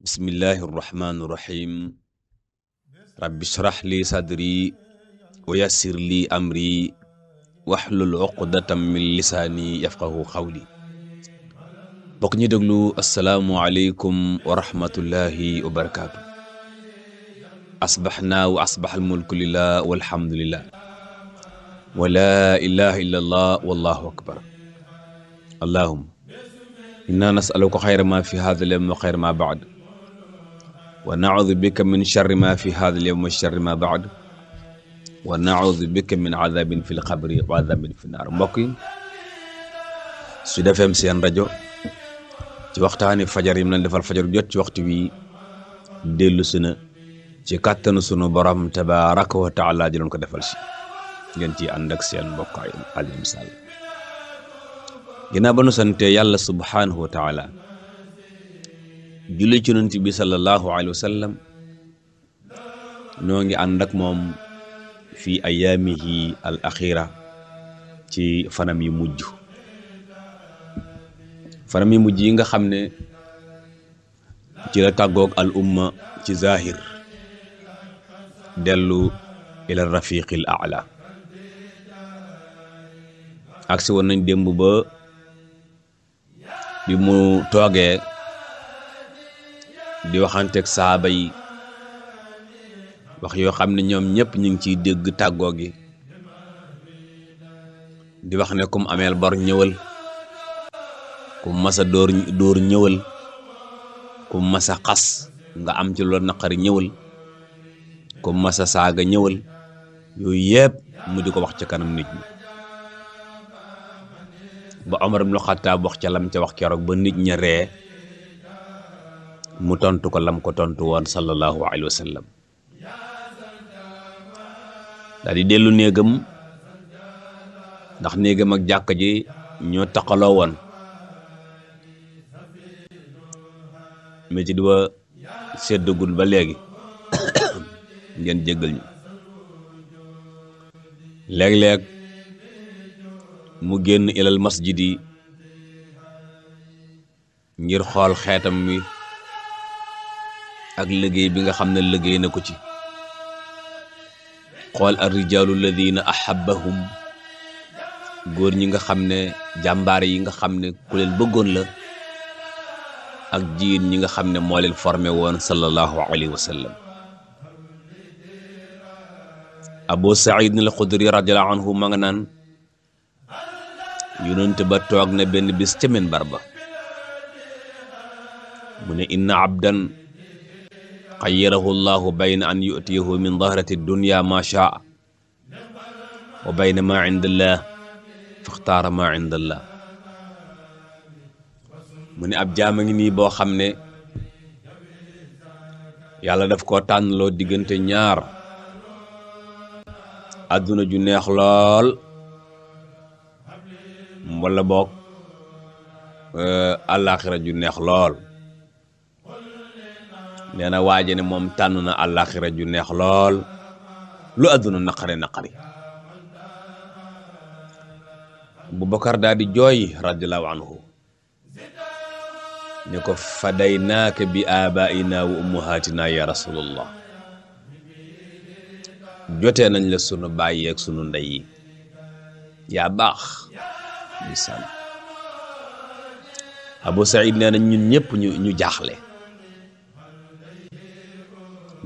bismillahi irrahmani irrahim rabbi shrah li sadri wa yassir li amri wahlul uqdatam min lisaani yafqahu qawli bokk ñi déglu asalaamu aleykum wa rahmatullahi wa barakaatu asbaxnaa wa asbax almulku lillah walhamdulillah wa laa ilaha illa allah wallahu akbar allahumma inna nasaluka xayra ma fi hada al-yawm wa xayra ma ba'd wa naudu bika min charri ma fi hada al-yawm wa charri ma baad wa naudu bika min adabin fi l-qabri wa adabin fi naar. mbokk yi Sud FM seen rajo ci waxtaani fajar yi mu leen defal fajar jot ci waxtu wi dellu si na ci kàttanu sunu borom tabaraka wa taala di leen ko defal si ngeen ci ànd ak seen mbokk Alioune Sall. ginnaaw ba nu sante yàlla subhanahu wa taala julli ci yonent bi sallallahu alayhi wa sallam ñoo ngi ànd ak moom fii ayaamihi al axira ci fanam yi mujj yi nga xam ne ci la tàggoog al umma ci zahir dellu ila rafiqil a'la. agsi woon nañ démb ba bi mu toogee di waxanteeg saaba yi wax yoo xam ne ñoom ñëpp ñu ngi ciy dégg tàggoo gi di wax ne kum ameel bor ñëwal kum masa dóor ñëwal kum masa xas nga am ci loolu naqari ñëwal kum masa saaga ñëwal yooyu yëpp mu di ko wax ca kanam nit ñi ba Omar ibn Khattab wax ca lam ca wax keroog ba nit ña ree mu tontu ko lam ko tontu woon sallallahu alayhi wa sallam daal di dellu néegam ndax néegam ak jàkka ji ñoo taqaloo woon mais ci di ba seddagul ba léegi ngeen jéggal ñu léeg-léeg mu génn ilal masjidi ngir xool xeetam wi ak liggéey bi nga xam ne liggéey na ko ci xool ar rijaalu alladina ahabbahum góor ñi nga xam ne jàmbaar yi nga xam ne ku leen bëggoon la ak jigéen ñi nga xam ne moo leen formé woon sallallahu alayhi wa sallam. Abu Saïd al-Xudri radiyallahu anhu ma nga naan yonent ba toog na benn bis ca minbar ba mu ne inna abdan xayyarahu llahu bayna an yutiyahu min dahrati dunya ma shaa wa bayna ma inda allah faxtaara ma inda allah. mu ne ab jaam a ngi nii boo xam ne yàlla daf koo tànnloo diggante ñaar àdduna ju neex lool wala boog àllaaxira ju neex lool. nee na waaje ne moom tànn na àllaaxira ju neex lool lu àdduna naqari Abubakar daal di jooy radiyallahu anhu ne ko fadaynaaka bi abaina wa ummahatina ya rasulullah jotee nañ la sunu baay ak sunu ndey yi yaa baax ndeysaan. Abu Saïd nee na ñun ñëpp ñu jaaxle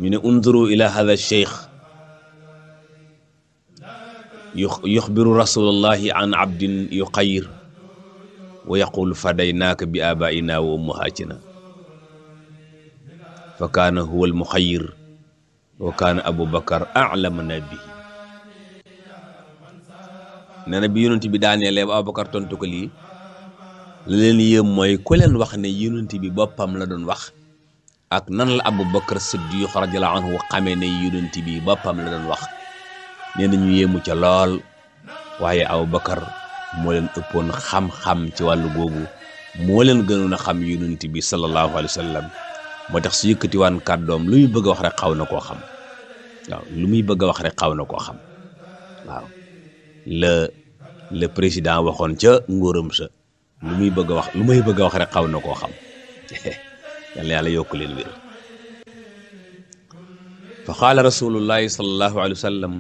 ñu ne unzuru ila hada cheikh yuxbiru rasulullahi an abdin yuxayir wa yaqul fadaynaaka bi abaina wa ummahatina fa kaana huwa almuxayir wa kaana Abu Bakar a'lamana bihi. nee na bi yonent bi daaneele ba Abu Bakar tontu ko lii la leen yéem mooy ku leen wax ne yonent bi boppam la doon wax ak nan la Abu Bakar Siddiq radiyallahu anhu xamee ne yonent bi boppam la doon wax. nee na ñu yéemu ca lool waaye Abu Bakar moo leen ëppoon xam-xam ci wàllu googu moo leen gënoon a xam yonent bi sallallahu alayhi wa sallam moo tax su yëkkatiwaan kàddoom lu muy bëgg a wax rek xaw na koo xam waaw lu muy bëgg a wax rek xaw na koo xam waaw le président waxoon ca ngóoram sa lu muy bëgg a wax rek xaw na koo xam yàlla yàlla yokk leen wér. fa qaala rasulullahi sallallahu alayhi wa sallam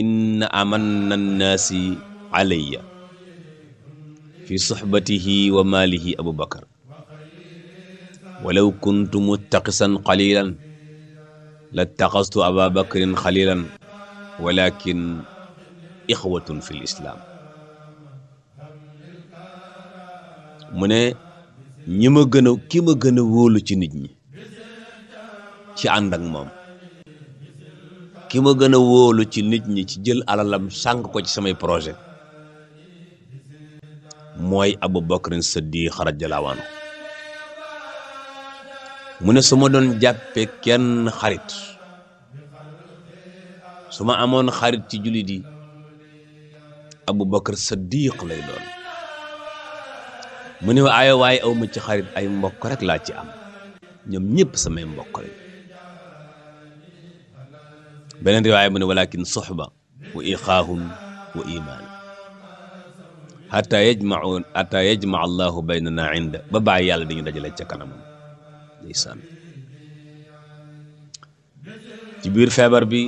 inna amanna nnaasi alayya fi suxbatihi wa maalihi abu bakar walaw kuntu muttaqisan qalilan lattaqastu aba bakrin xalilan walakin ixwatun fi lislaam. mu ne ki ma gën a wóolu ci nit ñi ci ànd ak moom, ki ma gën a wóolu ci nit ñi ci jël alalam sànq ko ci samay projet mooy abu bakrin siddiq radiyallahu anhu. mu ne su ma doon jàppe kenn xarit, su ma amoon xarit ci jullit yi abu bakar siddiq lay doon. mu ne waaye aw ma ci xarit, ay mbokk rek laa ci am, ñoom ñëpp samay mbokk lañ. beneen riwaaya mu ne walakin soxba wa ixaahun wa imaan hatta yajmaa allahu baynana inda ba bàyyi yàlla dañu dajale ca kanamam. ndeysaan ci biir feebar bi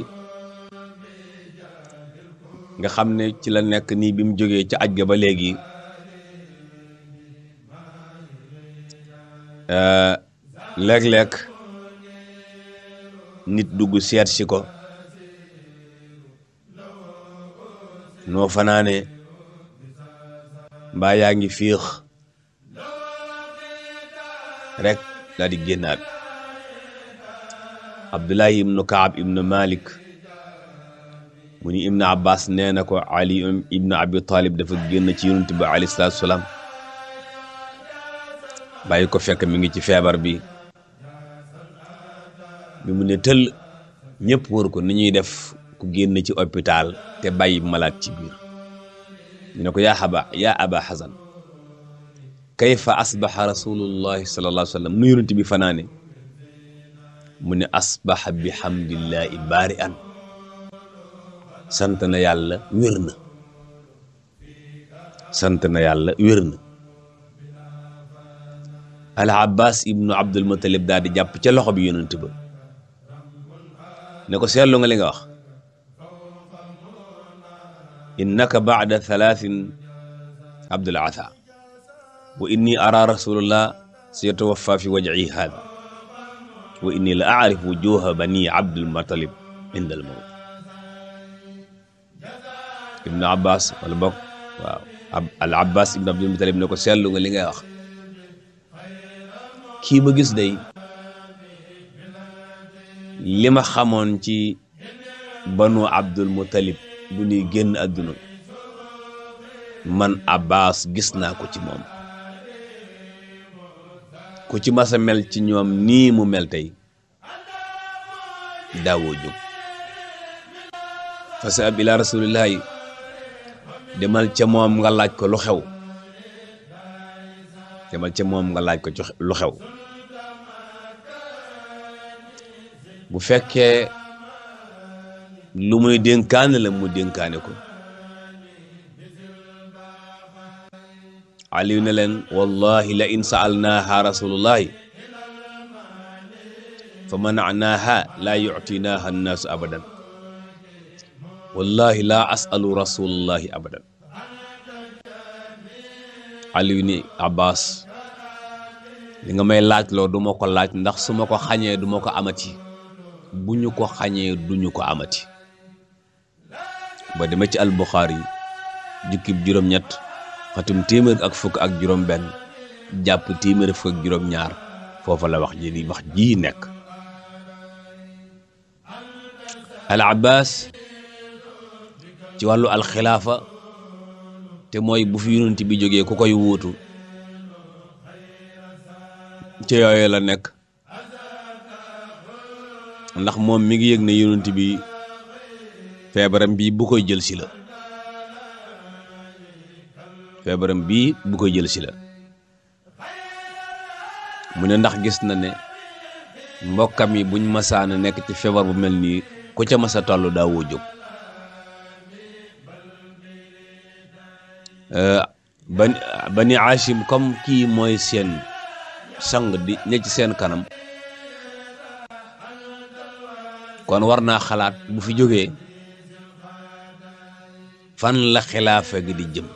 nga xam ne ci la nekk nii bi mu jógee ca aj ga ba léegi léeg-léeg nit dugg seet si ko, noo fanaane mbaa yaa ngi fiix rek daal di génnaat. Abdullahi ibnu Kaab ibnu Malik mu ni Ibnu Abbas nee na ko Ali ibnu Abi Talib dafa génn ci yonent bi alayhi salaatu salaam bàyyi ko fekk mi ngi ci feebar bi mu ne tëll ñëpp wër ko ni ñuy def ku génn ci hôpital te bàyyi malaat ci biir. ñu ne ko yaa aba Xasan kayfa asbaxa rasulullahi sallallahu alayhi wa sallam nu yonent bi fanaane mu ne asbaxa bi hamdillahi baari an sant na yàlla wér na, sant na yàlla wér na. al abbas ibnu abdul muttalib daal di jàpp ca loxo bi yonent ba ne ko seetlu nga li nga wax, innaka baada thalathin abdul atha wa inni ara rasulullah sayatawaffa fi waj'i hada wa inni la a'rifu wujuha bani abdul muttalib inda al mawt. ibnu abbas wala bokk waaw al abbas ibnu abdul muttalib ne ko seetlu nga li ngay wax, kii ma gis day li ma xamoon ci banu abdul muttalib bu ñuy génn àdduna man abbas gis naa ko ci moom. ku ci masa mel ci ñoom nii mu mel tey daawoo jóg. fasab ila rasulillahi demal ca moom nga laaj ko lu xew, demal ca moom nga laaj ko lu xew. bu fekkee lu muy dénkaane la mu dénkaane ko. Aliou ne leen wallahi la in sa'alnaaha rasulullahi fa mana'naaha la yu'tinaaha annaasu abadan wallahi la as'alu rasulullahi abadan. Aliou ni Abbas li nga may laaj loo du ma ko laaj, ndax su ma ko xañee du ma ko amati, bu ñu ko xañee duñu ko amati. ba demee ci al-Bukhari jukkib juróom-ñett xatum téeméer ak fukk ak juróom-benn jàpp téeméer fukk ak juróom-ñaar foofa la wax ji nekk. al-Abbas ci wàllu alxilaafa te mooy bu fi yonent bi jógee ku koy wuutu ci yooyu la nekk, ndax moom mi ngi yëg ne yonent bi feebaram bii bu koy jël si la, feebaram bii bu koy jël si la. mu ne ndax gis na ne mbokkam yi buñ masaana nekk ci feebar bu mel nii ku ca masa toll daawoo jóg. bani Hachim comme kii mooy seen sang di ne ci seen kanam kon war naa xalaat bu fi jógee fan la xilaafa gi di jëm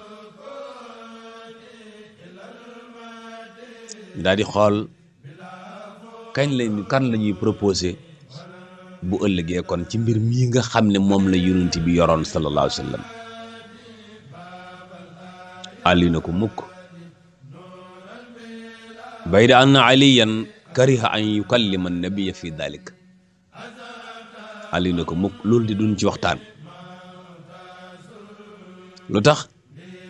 daal di xool kan la ñuy proposé bu ëllëgee kon ci mbir mii nga xam ne moom la yonent bi yoroon sallallahu alayhi wa sallam Ali na ko mukk bayda anna aliyan kariha an yukallima an-nabiyya fi dalik Ali na ko mukk loolu di duñ ci waxtaan lu tax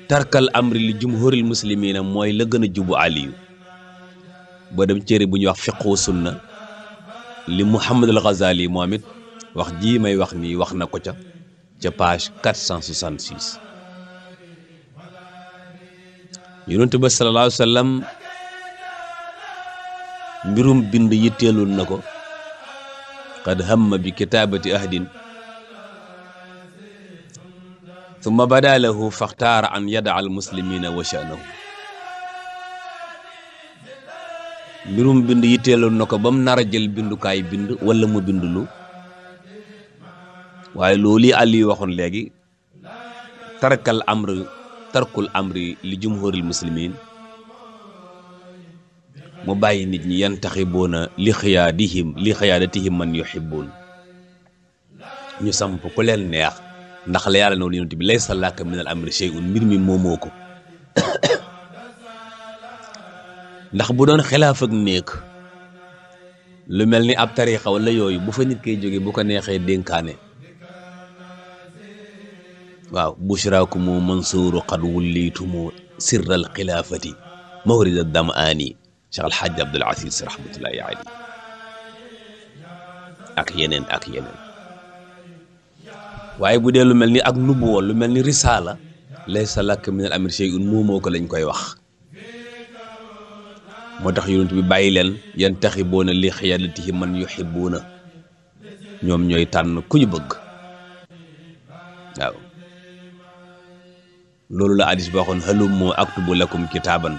tarkal amri li jumhuril muslimina mooy la gën a jubu aliyu boo dem téere bu ñuy wax fiqhu sunna li Muhammad al-Ghazali moom it wax jii may wax nii wax na ko ca page 466 yonent ba sallallahu alayhi wa sallam mbirum bind yitteelul na ko qad hamma bi kitaabati ahdin thumma bada lahu faxtaara an yadaa al muslimina wa sha'nahu mbirum bind yitteeloon na ko ba mu nar a jël bindukaay bind wala mu bind lu waaye loolu Ali waxoon léegi tarkul amri li jumhuril muslimin mu bàyyi nit ñi yantaxibuuna li xiyaadatihim man yuhibbuun ñu samp ku leen neex ndax la yàlla noonu yonent bi laysa laka min al amri shay'un mbir mi moomoo ko ndax bu doon xilaaf ak néeg lu mel ni ab tariixa wala yooyu bu fa nit koy jóge bu ko neexee dénkaane waaw bushraakumu mansuuru qad wulliitumu sirral xilaafati mawrida damaani Cheikh Alxaaj Abdul Aziz rahmatullahi alayhi ak yeneen waaye bu dee lu mel ni ak nubuwa lu mel ni risaala laysa laka min al amri shay'un moomoo ko lañ koy wax moo tax yonent bi bàyyi leen yantaxibuuna li xiyaadatihim man yuhibbuuna ñoom ñooy tànn ku ñu bëgg waaw loolu la hadis ba waxoon halummu aktubu lakum kitaaban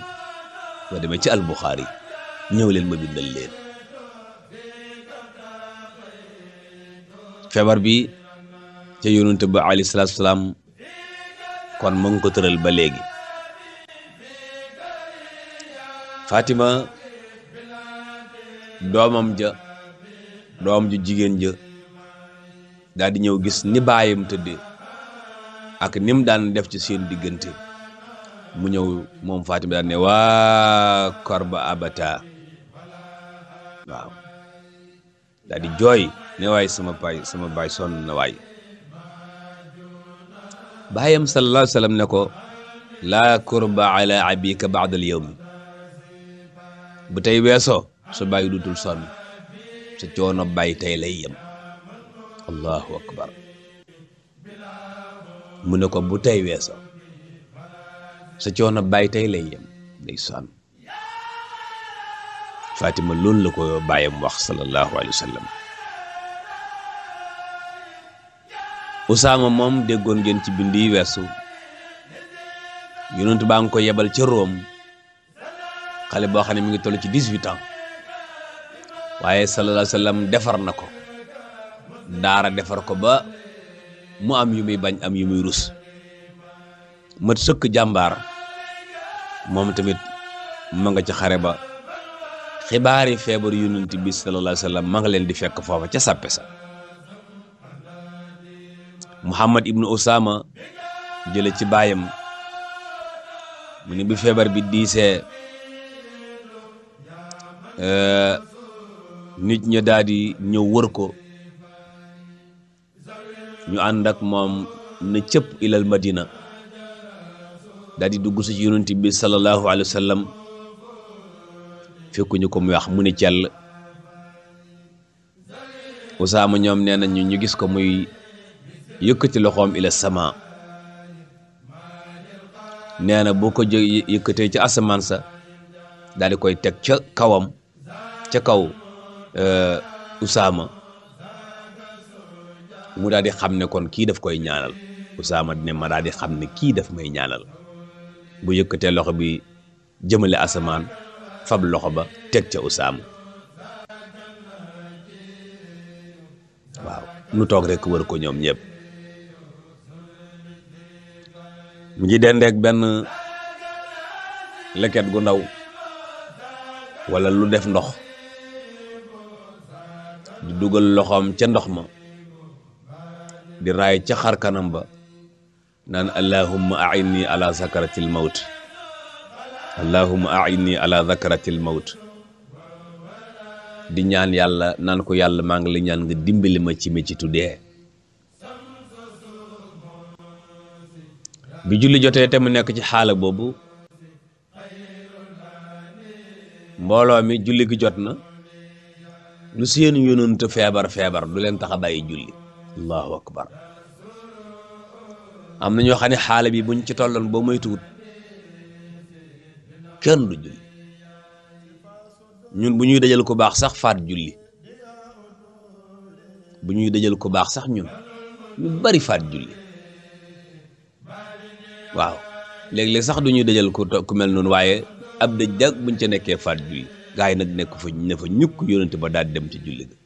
boo demee ci al-Bukhari ñëw leen ma bindal leen feebar bi ca yonent ba alayhi salaatu salaam kon mu ngi ko tëral ba léegi Fatima doom ju jigéen ja daal di ñëw gis ni baayam tëddee ak nim daan def ci seen diggante mu ñëw moom Fatima daan ne waa korba abata waaw daal di jooy ne waay sama baay sonn na waay baayam sallallahu alayhi wa sallam ne ko laa kurba ala abika ba'da al yawmi bu tey weesoo sa bàyyi dutul sonn sa coono bàyyi tey lay yem allahu akbar mu ne ko bu tey weesoo sa coono bàyyi tey lay yem day sonn Fatima loolu la ko bàyyam wax sallallahu alayhi wa sallam Usaama moom déggoon ngeen ci bind yi weesu yonent baa ngi ko yebal ca Rome xale boo xam ne mi ngi toll ci 18 ans waaye sallallahu alayhi wa sallam defar na ko daara defar ko ba mu am yu muy bañ am yu muy rus mat sëkk jàmbaar moom tamit ma nga ca xare ba xibaari feebar yonent bi sallallahu alayhi wa sallam ma nga leen di fekk foofa ca sàppe sa Muhammad ibnu Usaama jële ci baayam mu ne bi feebar bi diisee nit ña daal di ñëw wër ko ñu ànd ak moom na cëpp ilal madina daal di dugg si ci yonent bi sallallahu alayhi wa sallam fekkuñu ko muy wax mu ni cell Usaama ñoom nee nañu ñu gis ko muy yëkkati loxoom ila sama nee na boo ko yëkkatee ci asamaan sa daal di koy teg ca kawam ca kaw Usaama mu daal di xam ne kon kii daf koy ñaanal Usaama ne ma daal di xam ne kii daf may ñaanal bu yëkkatee loxo bi jëmale asamaan fab loxo ba teg ca Usaama waaw nu toog rek wër ko ñoom ñëpp mu ngi dendeeg benn leket gu ndaw walla lu def ndox di dugal loxoom ca ndox ma di raay ca xar kanam ba naan allahumma a'inni ala zakaratil mawt allahumma a'inni ala zakaratil mawt di ñaan yàlla naan ko yàlla maa ngi la ñaan nga dimbali ma ci métitu dee bi julli jotee te mu nekk ci xaala boobu mbooloo mi julli gi jot na lu seen yonent feebar du leen tax a bàyyi julli allahu akbar am na ñoo xam ne xaala bi buñ ci tolloon boo moytuwut kenn du julli ñun bu ñuy dajal ku baax sax faat julli bu ñuy dajal ku baax sax ñun ñu bari faat julli waaw léeg-léeg sax du ñuy dajal ku mel noonu waaye ab dëj dag buñ ca nekkee faat julli gaa yi nag nekk fa ne fa ñukk yónente ba daal dem ci julli ga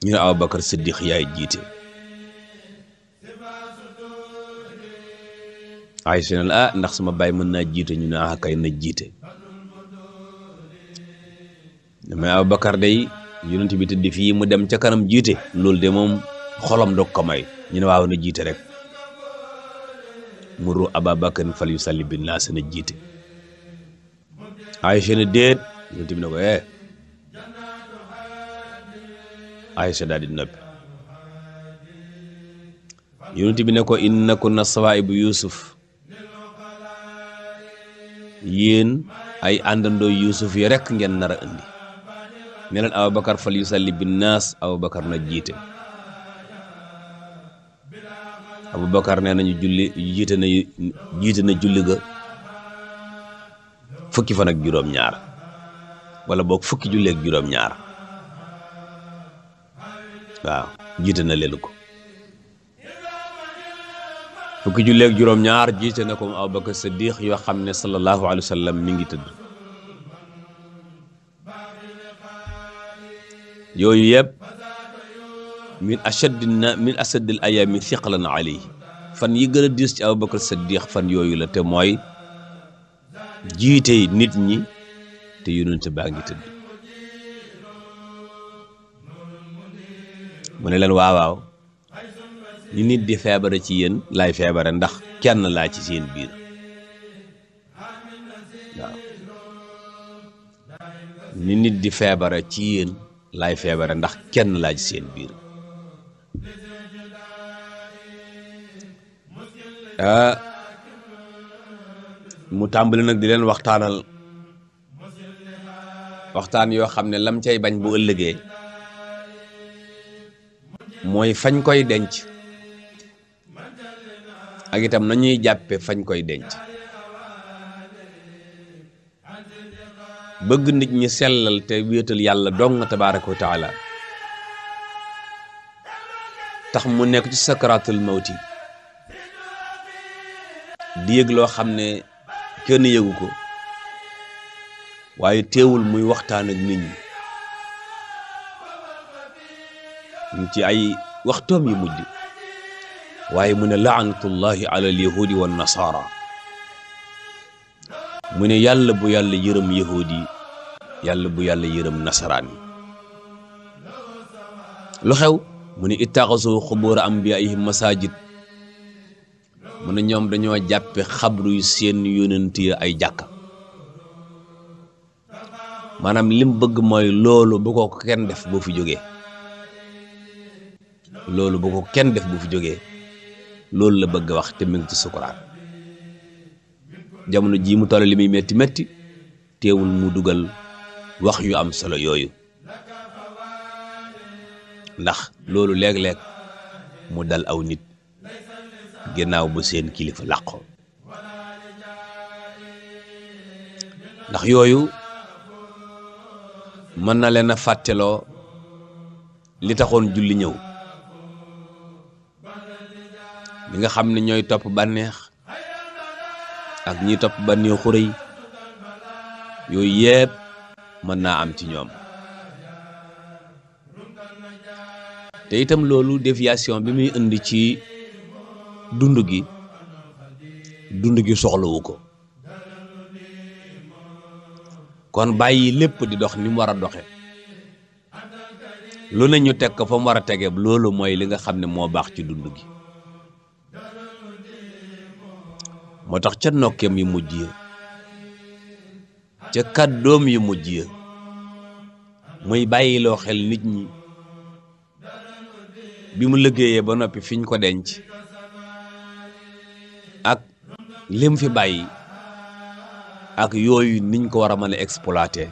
ñu ne Abubakar Siddiq yaay jiite Aysa ne la ndax sama baay mën naa jiite ñu ne kay na jiite mais Abubakar day yónente bi tëdd fii mu dem ca kanam jiite loolu de moom xolam dog ko may ñu ne waaw na jiite rek muru Ababakarin fal yusalli bin naas na jiite Aysa ne déet yónente bi ne ko Aysa daal di noppi yónente bi ne ko innakunna sawaa'ibu Yuusuf yéen ay àndandoo Yuusuf yi rekk ngeen nar a indi ne leen Abubakar fal yusalli bin naas Abubakar na jiite Abubakar nee nañu julli jiite na julli ga fukki fan ak juróom-ñaar wala boog fukki julli ak juróom-ñaar waaw jiite na leen ko fukki julli ak juróom-ñaar jiite na ko Abubakar Siddiq yoo xam ne sallallahu alayhi wa sallam mi ngi tëdd yooyu yëpp min asaddil ayaami thiqlan alayhi fan yi gën a diis ci Abubakar Siddiq fan yooyu la te mooy jiite nit ñi te yonent baa ngi tëdd mu ne leen waawaaw ni nit di feebare ci yéen laay feebare ndax kenn laa ci seen biir waaw ni nit di feebare ci yéen laay feebare ndax kenn laa ci seen biir mu tàmbali nag di leen waxtaan yoo xam ne lam cay bañ bu ëllëgee mooy fañ koy denc ak itam nañuy jàppe fañ koy denc bëgg nit ñi sellal te wéetal yàlla dong tabaaraka wa taala tax mu nekk ci sakaraatul mawti di yëg loo xam ne kenn yëgu ko waaye teewul muy waxtaan ak nit ñi mu ci ay waxtoom yu mujj waaye mu ne laanatullahi ala al yahudi wa nasara mu ne yàlla bu yàlla yërëm yahudi yàlla bu yàlla yërëm nasaraan yi lu xew mu ne ittaxasu xubura ambiyaihim masajid mu ne ñoom dañoo jàppe xabru yu seen yonent yi ay jàkka maanaam lim bëgg mooy loolu bu ko kenn def boo fi jógee loolu bu ko kenn def bu fi jógee loolu la bëgg a wax te mu ngi ci sukuraat jamono jii mu toll li muy metti metti teewul mu dugal wax yu am solo yooyu ndax loolu léeg-léeg mu dal aw nit ginnaaw bu seen kilifa làqoo ndax yooyu mën na leen a fàtteloo li taxoon julli ñëw li nga xam ne ñooy topp bànneex ak ñiy topp bànneexu rëy yooyu yëpp mën naa am ci ñoom. te itam loolu déviation bi muy indi ci dund gi soxlawu ko. kon bàyyi lépp di dox ni mu war a doxe lu ne ñu teg ko fa mu war a tege loolu mooy li nga xam ne moo baax ci dund gi. moo tax ca nokkeem yu mujj ya ca kàddoom yu mujj ya muy bàyyiloo xel nit ñi bi mu liggéeyee ba noppi fi ñu ko denc ak lim fi bàyyi ak yooyu niñ ko war a mën a exploiter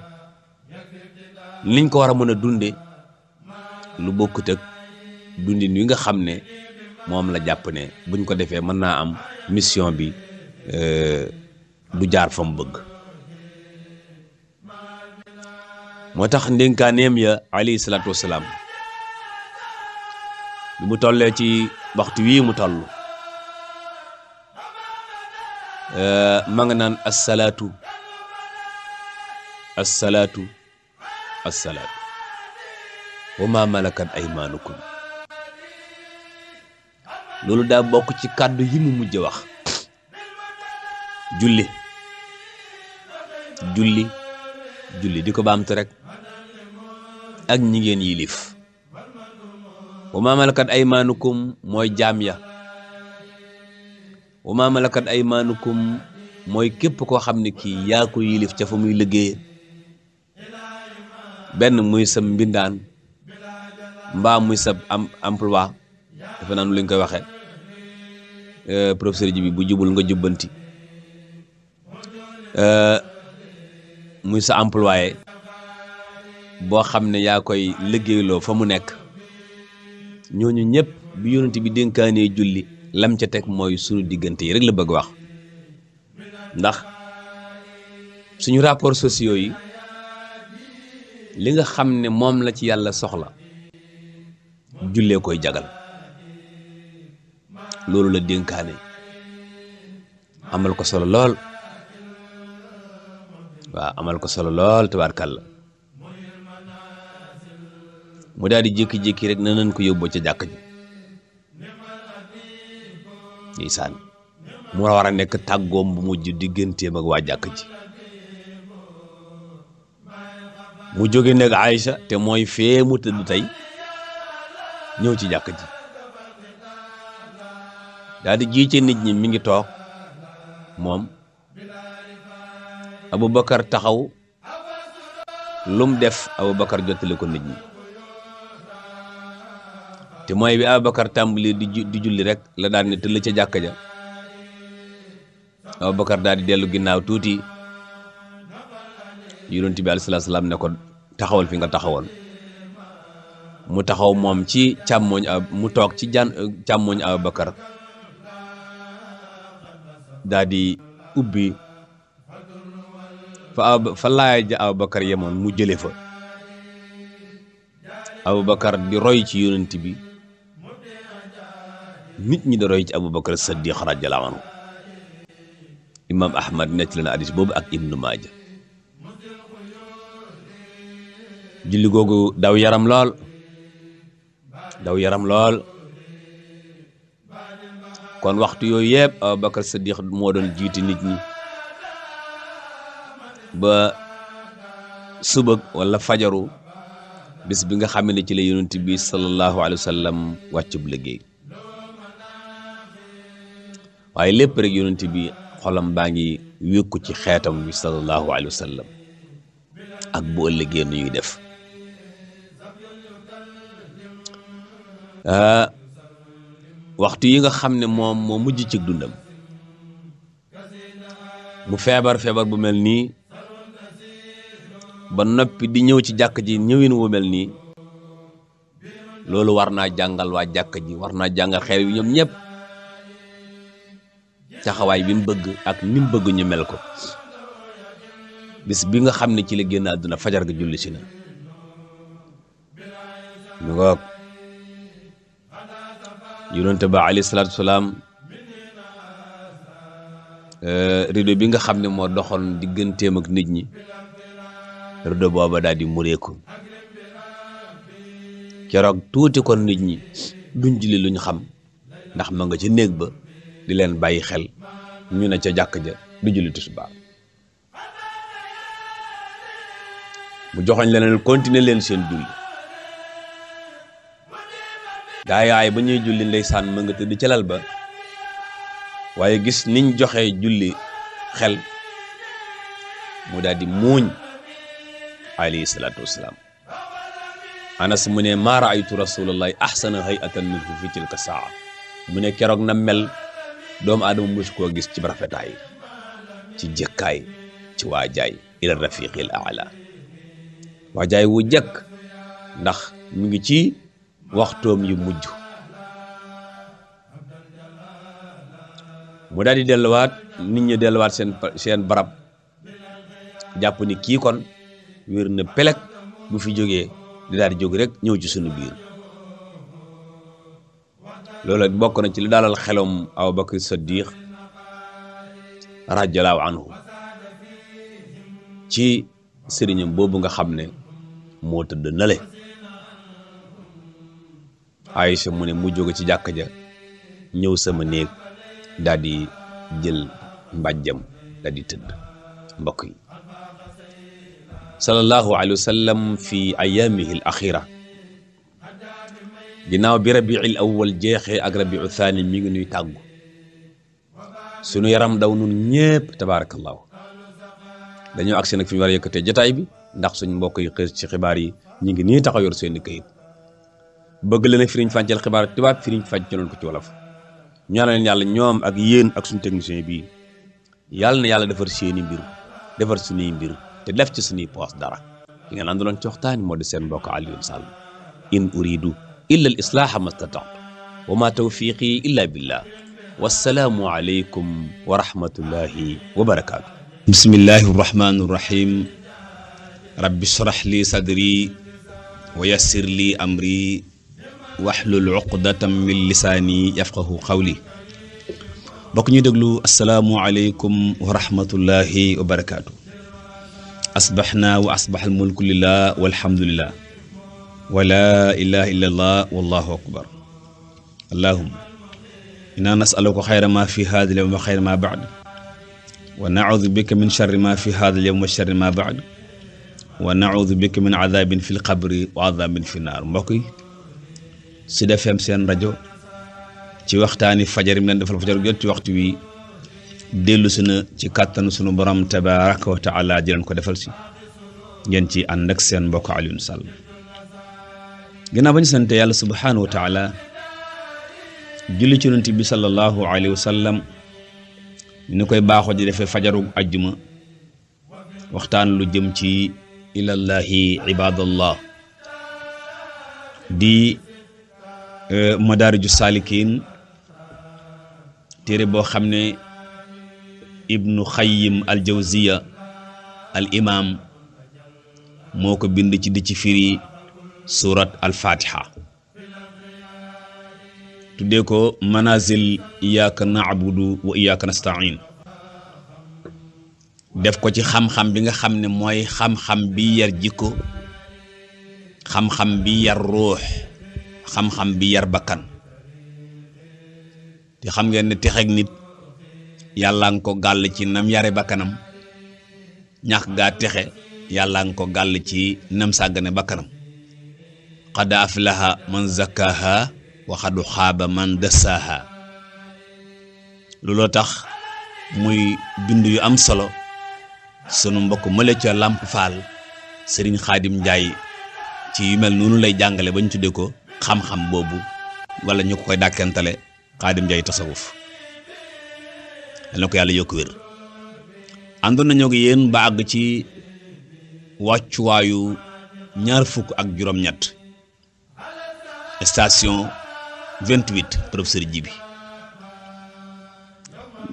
niñ ko war a mën a dunde lu bokkut ak dundin wi nga xam ne moom la jàpp ne buñ ko defee mën naa am mission bi du jaar fa mu bëgg. moo tax ndénkaaneem ya alayhi salaatu wasalaam bi mu tollee ci waxtu wii mu toll ma nga naan assalaatu assalaatu assalaatu wa ma malakat aymaanukum. loolu daa bokk ci kàddu yi mu mujj wax. julli julli julli di ko baamtu rek ak ñi ngeen yilif. wa ma malakat aymaanukum mooy jaam ya. wa ma malakat aymaanukum mooy képp koo xam ne kii yaa ko yilif ca fa muy liggéeye, benn muy sa mbindaan mbaa muy sa emploi dafa naan lu ñu koy waxee professeur ji bi bu jubul nga jubbanti, muy sa employé boo xam ne yaa koy liggéeyloo fa mu nekk. ñooñu ñëpp bi yonent bi dénkaanee julli lam ca teg mooy sunu diggante yi rek la bëgg wax, ndax suñu rapports sociaux yi li nga xam ne moom la ci yàlla soxla jullee koy jagal. loolu la dénkaane amal ko solo lool. waaw amal ko solo lool tabaarkàlla. mu daal di jékki-jékki rek na nañ ko yóbbu ca jàkk ji ndeysaan mu war a nekk tàggoom bu mujj digganteem ak waa jàkk ji. mu jóge nag Aïcha te mooy fee mu tëdd tey ñëw ci jàkk ji daal di jiite nit ñi mi ngi toog moom Aboubacar taxaw lum def Aboubacar jottali ko nit ñi te mooy bi Aboubacar tàmbali di julli rek la daal ne tëll ca jàkka ja. Aboubacar daal di dellu ginnaaw tuuti yonent bi alayhi salaam ne ko taxawal fi nga taxawoon. mu taxaw moom ci càmmooñ mu toog ci càmmooñ Aboubacar daal di ubbi fa laaya ja Aboubacar yemoon mu jële fa. Aboubacar di roy ci yonent bi, nit ñi di roy ci Aboubacar Saddiq radiyallahu anhu. Imam Ahmad nettali na hadiis boobu ak Ibnu Maaja. julli googu daw yaram lool kon waxtu yooyu yëpp Aboubacar Saddiq moo doon jiiti nit ñi ba suba wala fajaru bis bi nga xam ne ci la yonent bi sallallahu alayhi wa sallam wàccub liggéey. waaye lépp rek yonent bi xolam baa ngi wékku ci xeetam bi sallallahu alayhi wa sallam ak bu ëllëgee nu ñuy def. waxtu yi nga xam ne moom moo mujj ci dundam mu feebar bu mel nii ba noppi di ñëw ci jàkk ji ñëwin wu mel nii, loolu war naa jàngal waa jàkk ji, war naa jàngal xeer yi ñoom ñëpp taxawaay bi mu bëgg ak ni mu bëgg ñu mel ko. bis bi nga xam ne ci la génn àdduna fajar ga julli si na ñu ngoog yonent ba alayhi salaatu wasalaam rido bi nga xam ne moo doxoon digganteem ak nit ñi rido booba daal di mureeku keroog tuuti kon nit ñi duñ julli luñ xam ndax ma nga ca néeg ba di leen bàyyi xel ñu ne ca jàkk ja du julli tisbaar mu joxoñ leneen continuer leen seen julli gaa yaay ba ñuy julli ndeysaan ma nga tëdd ca lal ba waaye gis niñ joxe julli xel mu daal di muuñ alayhi salaatu wassalaam Anas mu ne maa raaytu rasulallahi ahsana hay'atan minhu fi tilka saa mu ne keroog na mel doomu aadama mosu koo gis ci rafetaay ci jëkkaay ci waajaay ila rafiqil a'la waajaay wu jëkk ndax mu ngi ci waxtoom yu mujj mu daal di delluwaat nit ñi delluwaat seen barab jàpp ni kii kon wér na pelek bu fi jógee di daal di jóg rek ñëw ci sunu biir loolu bokk na ci li dalal xelom Abu Bakr Siddiq radiyallahu anhu ci sëriñam boobu nga xam ne moo tëdd nale Aïcha mu ne mu jóge ci jàkka ja ñëw sama néeg daal di jël mbàjjam daal di tëdd mbokk yi sallallahu alayhi wa sallam fi ayaamihi al axira ginnaaw bi rabiil awwal jeexee ak rabiu thani mi ngi nuy tàggu sunu yaram daw nun ñépp tabarakallahu dañoo agsi nag fi ñu war a yëkkatee jotaay bi ndax suñ mbokk yi xër ci xibaar yi ñu ngi nii taxaw yor seeni këyit bëgg leen a firiñ fànceel xibaar tubaab firiñ fàncaloon ko ci wolof ñaanal leen yàlla ñoom ak yéen ak suñu technicien bii yàlla na yàlla defar seeni mbir defar suñuy mbir te def ci suñuy poos dara ki ngeen àndaloon ci waxtaan moo di seen mbokk Alioune Sall in uridu illa al islaaha ma stata'tu wa ma tawfiqi illa billah wassalaamu aleykum wa rahmatullahi wa barakaatu bismillahi arrahmani irrahim rabbi shrah li sadri wa yassir li amri wahlul uqdatam min lisaani yafqahu qawli bokk ñu déglu assalaamu aleykum wa rahmatullahi wa barakaatu asbaxna wa asbax almulku lillah walhamdulillah wa laa ilaha illa allah wallahu akbar allahumma inna nasaluka xayra ma fi hada alyawm wa xayra ma ba'd wa naudu bika min charri ma fi hada alyawm wa charri ma ba'd wa naudu bika min adabin fi lqabri wa adabin fi naar mbokk yi Sud FM seen rajo ci waxtaani fajar mi leen defal fajar jot ci waxtu wi dellu si na ci kàttanu sunu borom tabaraka wa taala di leen ko defal si ngeen ci ànd ak seen mbokk Alioune Sall ginnaaw ba ñu sant yàlla subhanahu wa taala julli ci yonent bi sallallahu alayhi wa sallam ni koy baaxoo di defee fajaru ajjuma waxtaan lu jëm ci ilallahi ibadallah di madaariju saalikiin téere boo xam ne ibnu xayyim al jawziya al imam moo ko bind ci di ci firi surat al fatiha tuddee ko manazil iyyaka na'budu wa iyyaka nasta'in def ko ci xam-xam bi nga xam ne mooy xam-xam bi yar jikko xam-xam bi yar ruux xam-xam bi yar bakkan te xam ngeen ne texeeg nit yàlla nga ko gàll ci nam yare bakkanam ñax gaa texe yàlla nga ko gàll ci nam sàggane bakkanam qad aflaha man zakkaha wa qad xaaba man dassaaha looloo tax muy bind yu am solo sunu mbokk mële ca Lamp Fall Serigne Khadim Ndiaye ci yu mel noonu lay jàngale ba ñu tuddee ko xam-xam boobu wala ñu ko koy dàkkantale Khadim Ndiaye tasawuf yal na ko yàlla yokk wér àndoon nañoo ak yéen ba àgg ci wàccuwaayu 27 station 28 professeur Djibi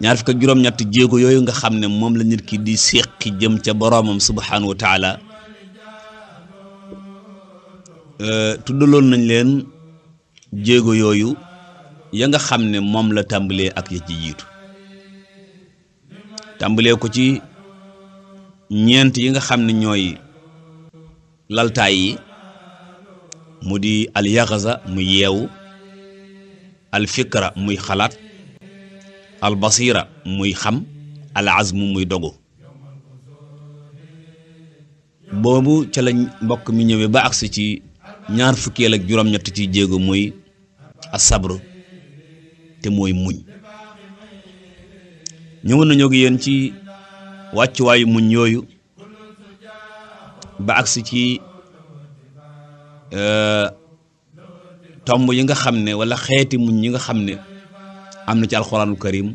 27 jéego yooyu nga xam ne moom la nit ki di séqi jëm ca boroomam subhanahu wa taala tuddaloon nañ leen jéego yooyu ya nga xam ne moom la tàmbalee ak ya ci jiitu tàmbalee ko ci ñeent yi nga xam ne ñooy laltaay yi mu di al yaxasa muy yeewu, al fikra muy xalaat, al basira muy xam, al azmu muy dogu. boobu ca lañ mbokk mi ñëwee ba agsi ci ñaar fukkeel ak juróom-ñett ci jéego muy asabru te mooy muñ. ñëwoon nañoo gi yéen ci wàccuwaayu muñ yooyu ba agsi ci tomb yi nga xam ne wala xeeti muñ yi nga xam ne am na ci alxuraanul karim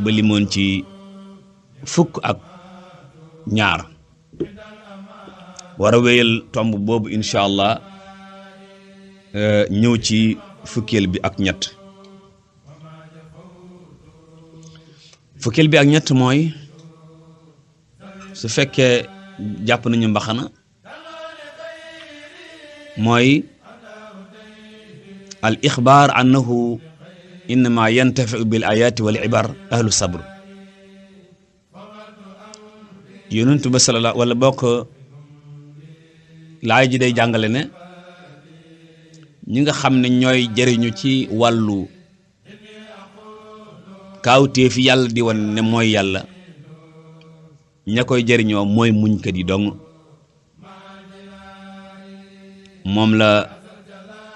ba limoon ci fukk ak ñaar. war a wéyal tomb boobu incha allah ñëw ci fukkeel bi ak ñett. fukkeel bi ak ñett mooy su fekkee jàpp nañu mbaxana mooy al ixbaar annahu innama yantafiu bil ayaati wal ibar ahlu sabr. yonent ba sala wala bokk laay ji day jàngale ne ñi nga xam ne ñooy jëriñu ci wàllu kaawtee fi yàlla di wan ne mooy yàlla, ña koy jëriñoo mooy muñkat yi dong. moom la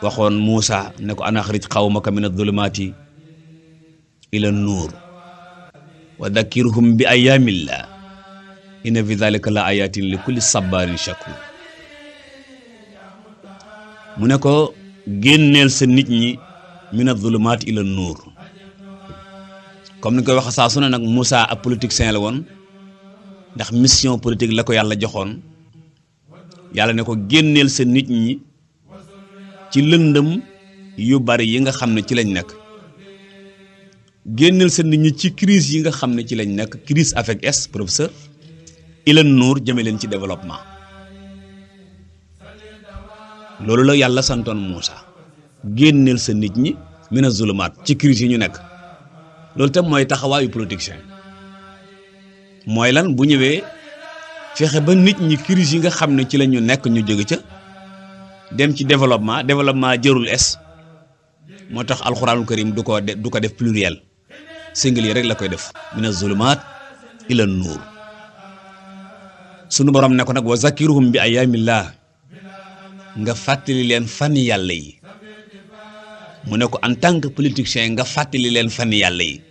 waxoon Muusa ne ko an axrij qawmaka min adh-dhulumaati ila an-nuur wa dhakkirhum bi ayyaamillah inna fi dhalika la ayatin li kulli sabarin shakur. mu ne ko génneel sa nit ñi min adh-dhulumaati ila an-nuur. comme ni koy wax saa su ne nag Moussa ab politicien la woon ndax mission politique la ko yàlla joxoon. yàlla ne ko génneel sa nit ñi ci lëndëm yu bari yi nga xam ne ci lañ nekk, génneel sa nit ñi ci crise yi nga xam ne ci lañ nekk, crise avec S professeur, ilan nuur jëme leen ci développement. loolu la yàlla santoon Moussa, génneel sa nit ñi mina zulumaat ci crise yi ñu nekk. loolu tam mooy taxawaayu politicien mooy lan bu ñëwee fexe ba nit ñi crise yi nga xam ne ci la ñu nekk ñu jóge ca dem ci développement jërul es. moo tax alxuraanul karim du ko def pluriel, singulier rek la koy def, mina zulumaat ila nuur. sunu borom ne ko nag wa zakiruhum bi ayaamillah, nga fàttali leen fan yàlla yi. mu ne ko en tant que politicien nga fàttali leen fan yàlla yi.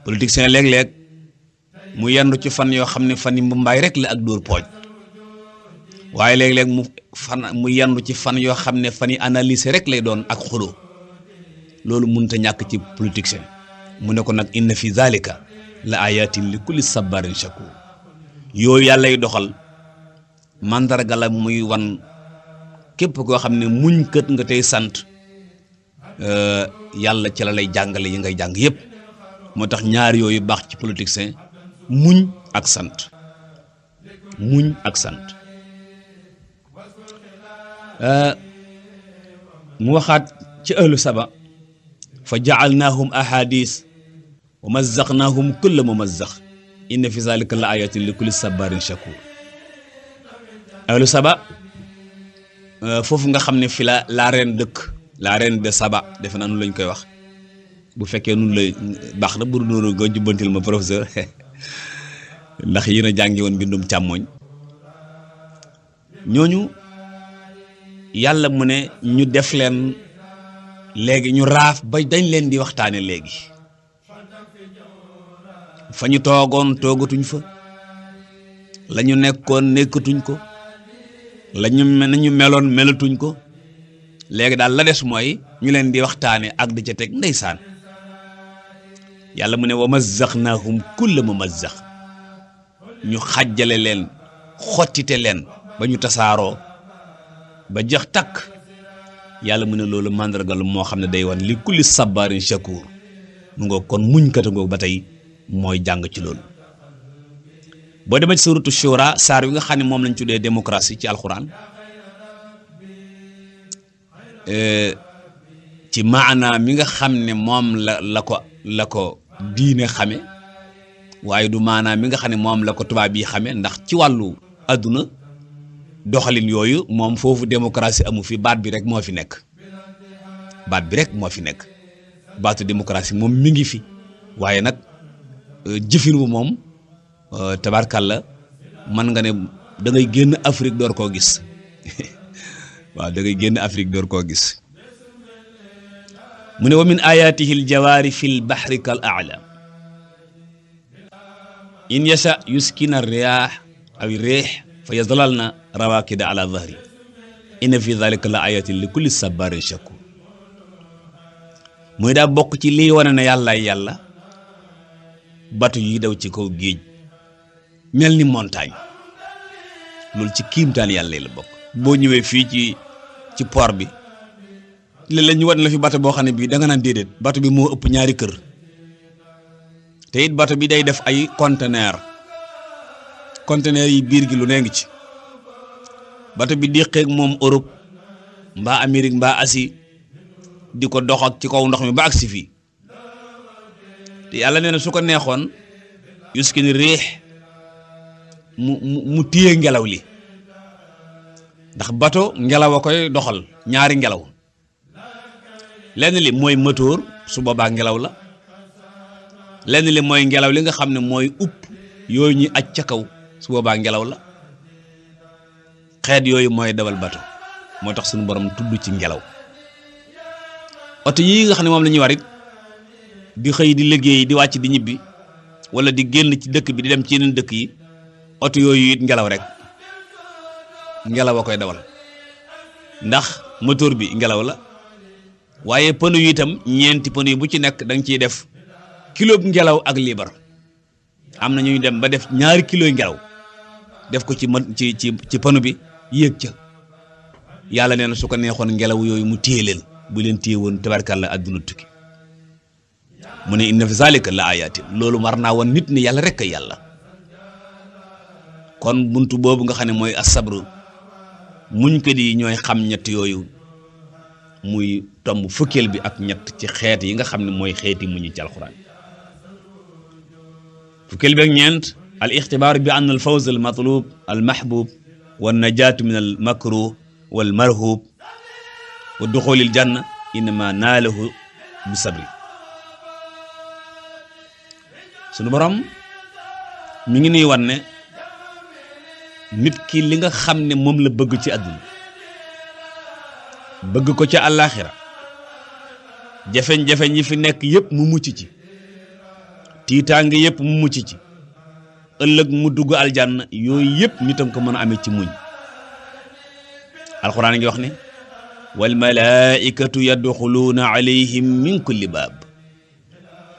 politicien léeg-léeg mu yendu ci fan yoo xam ne fan yi mbumbaay rek la ak dóor pooj, waaye léeg-léeg mu yendu ci fan yoo xam ne fan yi analyse rek lay doon ak xuloo. loolu mënut a ñàkk ci politicien. mu ne ko nag inna fi zalika la ayatin li kulli sabarin shakur. yooyu yàlla lay doxal mandarga la muy wan képp koo xam ne muñ kët nga tey sant yàlla ci la lay jàngale yi ngay jàng yépp. moo tax ñaar yooyu baax ci politicien, muñ ak sant. muñ ak sant. mu waxaat ci ahlu saba fa ja'alnaahum ahadis wa mazzaqnaahum kulla mumazzaq inna fi zalika la ayatin li kulli sabarin shakur. ahlu saba foofu nga xam ne fi la reine dëkk, la reine de Saba defe naa noonu lañ koy wax. bu fekkee nun la baax na bu dul noonu nga jubbantil ma professeur ndax yéen a jàngi woon mbindum càmmooñ. ñooñu yàlla mu ne ñu def leen léegi ñu raaf ba dañ leen di waxtaane léegi. fa ñu toogoon toogatuñ fa, la ñu nekkoon nekkatuñ ko, nañu meloon melatuñ ko. léegi daal la des mooy ñu leen di waxtaane ak di ca teg ndeysaan. yàlla mu ne wa mazzaqnaahum kulla mumazzaq, ñu xàjjale leen xottite leen ba ñu tasaaroo ba jeex takk. yàlla mu ne loolu màndargal moo xam ne day wan li kulli sabarin shakur. mu nga kon muñ kata ngoog ba tey mooy jàng ci loolu. boo demee ci suratu shura saar wi nga xam ne moom lañ tuddee démocratie ci alxuraan, ci maanaa mi nga xam ne moom la ko diine xame, waaye du maanaa mi nga xam ne moom la ko tubaab yi xame. ndax ci wàllu àdduna doxalin yooyu moom foofu démocratie amu fi baat bi rek moo fi nekk baat bi rek moo fi nekk baatu démocratie moom mi ngi fi waaye nag jëfin wu moom tabarkàlla mën nga ne da ngay génn Afrique door koo gis waaw da ngay génn Afrique door koo gis mu ne wa min ayatihi aljawaari fi lbahri kal a'lam in yasha yuskina riyah aw riih fa yazlalna rawakida ala dhahri inna fi dhalika la ayatin li kulli sabarin shakur muy daa bokk ci lii wane ne yàlla batu yi daw ci kaw géej mel ni montagne loolu ci kiimtaan yàlla la bokk boo ñëwee fii ci port bi léeg-léeg ñu wan la fi bato boo xam ne bii da nga naan déedéet bato bi moo ëpp ñaari kër te it bato bi day def ay conteneur yi biir gi lu nee ngi ci bato bi déqeeg moom Europe mbaa Amérique mbaa Asie di ko dox ak ci kaw ndox mi ba agsi fii te yàlla nee na su ko neexoon yuskini riix mu téye ngelaw li ndax bato ngelaw a koy doxal ñaari ngelaw lenn li mooy moteur su boobaa ngelaw la lenn li mooy ngelaw li nga xam ne mooy upp yooyu ñuy aj ca kaw su boobaa ngelaw la xeet yooyu mooy dawal bato moo tax suñu borom tudd ci ngelaw oto yi nga xam ne moom la ñuy war it di xëy di liggéey di wàcc di ñibbi wala di génn ci dëkk bi di dem ci yeneen dëkk yi oto yooyu it ngelaw rek ngelaw a koy dawal ndax moteur bi ngelaw la waaye pneu yi itam ñeenti pneu yi bu ci nekk da nga ciy def kilo ngelaw ak liibar am na ñuy dem ba def ñaari kilo ngelaw def ko ci pneu bi yéeg ca yàlla nee na su ko neexoon ngelaw yooyu mu téye leen bu leen téye woon tabarkàlla àdduna tukki mu ne inna fi zalika la ayatin loolu war naa woon nit ni yàlla rek a yàlla kon buntu boobu nga xam ne mooy asabru muñ ko di ñooy xam ñett yooyu muy tomb fukkeel bi ak ñett ci xeet yi nga xam ne mooy xeeti muñu ci alxuraan fukkeel bi ak ñeent al ixtibaar bi an al fawz al matlub al mahbub wa najaatu min al makruh wal marhub wa duxulil janna innama naalahu bi sabri sunu borom mi ngi nuy wan ne nit ki li nga xam ne moom la bëgg ci àdduna bëgg ko ca àllaaxira jafeñ-jafeñ yi fi nekk yépp mu mucc ci tiitaange yépp mu mucc ci ëllëg mu dugg aljanna yooyu yépp nitam ko mën a amee ci muñ alxuraan ngi wax ne wal malaa'ikatu yadxuluuna alayhim min kulli baab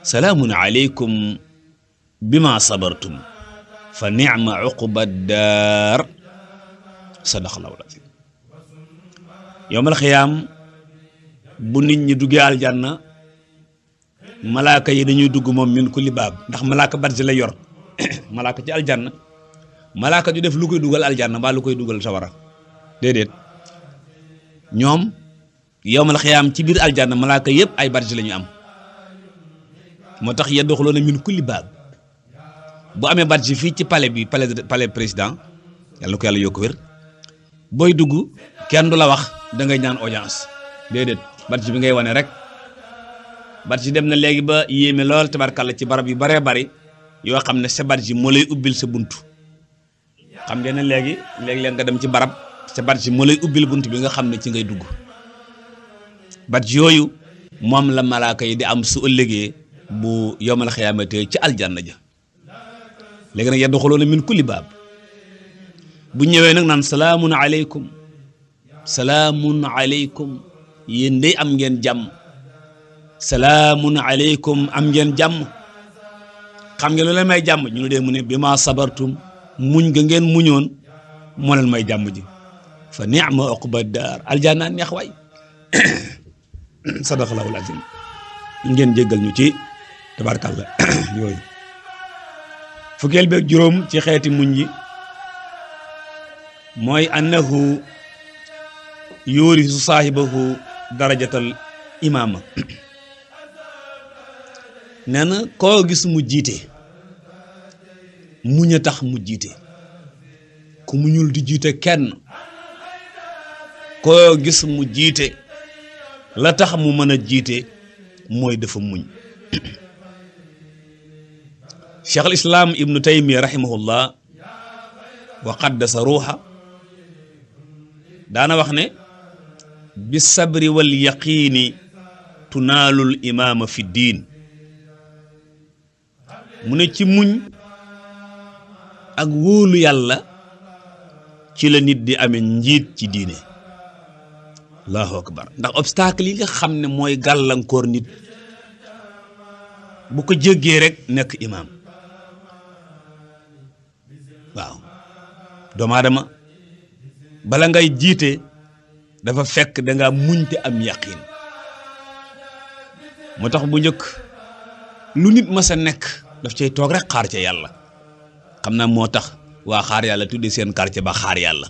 salaamun alaykum bima sabartum fa ni'ma uqba daar sadaqallaahu l-aziim yawmal xiyaam bu nit ñi duggee aljanna malaaka yi dañuy dugg moom min kulli baab ndax malaaka badge la yor malaaka ci aljanna malaaka du def lu koy dugal aljanna mbaa lu koy dugal sawara déedéet ñoom yawmal xiyaam ci biir aljanna malaaka yëpp ay badge la ñu am moo tax yadxuluuna min kulli baab bu amee badge fii ci palais bi palais président yàlla na ko yàlla yokk wér booy dugg kenn du la wax da ngay ñaan audience déedéet badge bi ngay wane rek badge dem na léegi ba yéeme lool tabarkàlla ci barab yu baree bari yoo xam ne sa badge moo lay ubbil sa buntu xam ngeen ne léegi-léeg nga dem ci barab sa badge moo lay ubbil buntu bi nga xam ne ci ngay dugg badge yooyu moom la malaaka yi di am su ëllëgee bu yawmal xiyaamate ci aljanna ja léegi nag yadxuluuna min kulli baab bu ñëwee nag naan salaamun aleykum yéen day am ngeen jàmm salaamun aleykum am ngeen jàmm xam ngeen lu leen may jàmm ñu ne dee mu ne bi ma sabartum muñ nga ngeen muñoon moo leen may jàmm ji fa ni'ma uqba daar aljanna neex waay sadaqallaahu l-aziim ngeen jéggal ñu ci tabaarkalla yooyu fukkeel beeg juróom ci xeeti muñ yi mooy annahu yurisu saahibahu darajatal imaama nee na koo gis mu jiite muñ a tax mu jiite ku muñul di jiite kenn koo gis mu jiite la tax mu mën a jiite mooy dafa muñ Cheikh al Islam ibnu Taymiya rahimahullah wa qaddasa ruuxa daana wax ne bi sabri wal yaqiini tunaalul imaama fi diin mu ne ci muñ ak wóolu yàlla ci la nit di amee njiit ci diine allahu akbar ndax obstacle yi nga xam ne mooy gàllankoor nit bu ko jéggee rek nekk imaam waaw doomu aadama bala ngay jiite dafa fekk danga muñ te am yaqiin moo tax bu njëkk lu nit mas a nekk daf cay toog rek xaar ca yàlla xam naa moo tax waa xaar yàlla tudde seen quartier ba xaar yàlla